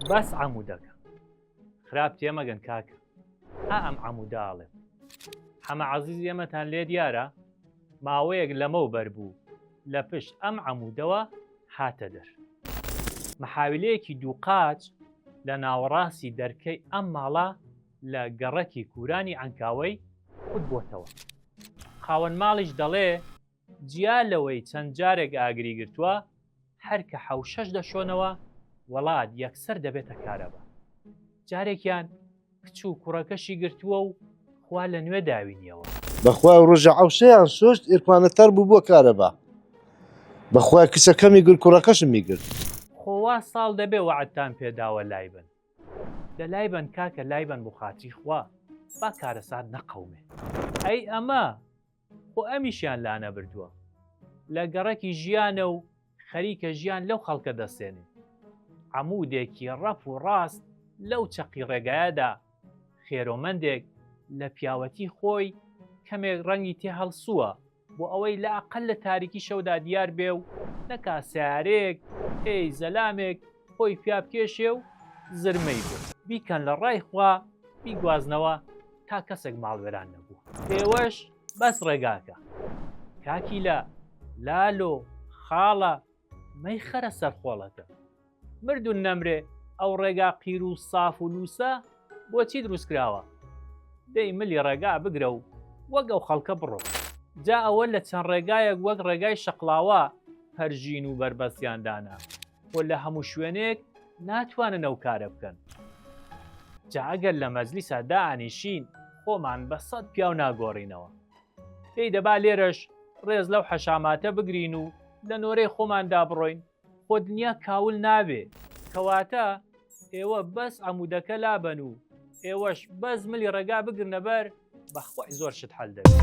بەس عەمودەکە. خراپ تێمەگەن کاکە. ئا ئەم عەمودە ئەڵێم. حەمە عەزیز ئێمەتان لێ دیارە؟ ماوەیەک لەمەو بەر بوو لە پشت ئەم عەمودەوە هاتە دەر. محاویلەیەکی دووقاچ لە ناوەڕاستی دەرکەی ئەم ماڵە لە گەڕەکی کورانی عەنکاوەی قوت بۆتەوە. خاوەن ماڵیش دەڵێ جیا لەوەی چەند جارێک ئاگری گرتووە، هەر کە حەوشەش دەشۆنەوە، وەڵات یەکسەر دەبێتە کارەبا. جارێکیان کچ و کوڕەکەشی گرتووە و خوا لە نوێ داوینیەوە. بەخوا ئەو ڕۆژە عەوشەیان شۆشت ئێرکوانە تەڕ بوو بووە کارەبا. بەخوا کچەکەمی گرت کوڕەکەشمی گرت. خۆ وا ساڵ دەبێ وەعدتان پێ داوە لای بن. دە لای بەن کاکە لای بەن بۆ خاتری خوا با کارەسات نەقەومێ. ئەی ئەمە خۆ ئەمیشیان لانەبردووە. لە گەڕەکی ژیانە و خەریکە ژیان لەو خەڵکە دەسێنێ. عەموودێکی ڕەپ و ڕاست لەو چەقی ڕێگایەدا خێرۆمەندێک لە پیاوەتی خۆی کەمێک ڕەنگی تێ هەڵسووە بۆ ئەوەی لاقەل لە تاریکی شەودا دیار بێ و نەکا سەیارەیەک پێی زەلامێک خۆی پیا بکێشێ و زرمەی بۆ بیکەن لە ڕای خوا بیگوازنەوە تا کەسێک ماڵوێران نەبوو. ئێوەش بەس ڕێگاکە. کاکیلە، لالۆ، خاڵە، مەیخەرە سەر خۆڵەکە. مردون نەمرێ ئەو ڕێگا قیر و ساف و لووسە بۆچی دروست کراوە؟ دەی ملی ڕێگا بگرە و وەک ئەو خەڵکە بڕۆ. جا ئەوە لە چەند ڕێگایەک وەک ڕێگای شەقڵاوە پەرژین و بەربەستیان دانا. خۆ لە هەموو شوێنێک ناتوانن ئەو کارە بکەن. جا ئەگەر لە مەجلیسا دائەنیشین خۆمان بە سەت پیاو ناگۆڕینەوە. دەی دەبا لێرەش ڕێز لەو حەشاماتە بگرین و لە نۆرەی خۆماندا بڕۆین، خۆ دنیا کاول نابێ. کەواتە ئێوە بەس عەمودەکە لابەن و ئێوەش بەس ملی ڕێگا بگرنە بەر، بەخوای زۆر شت حەل دەبێ.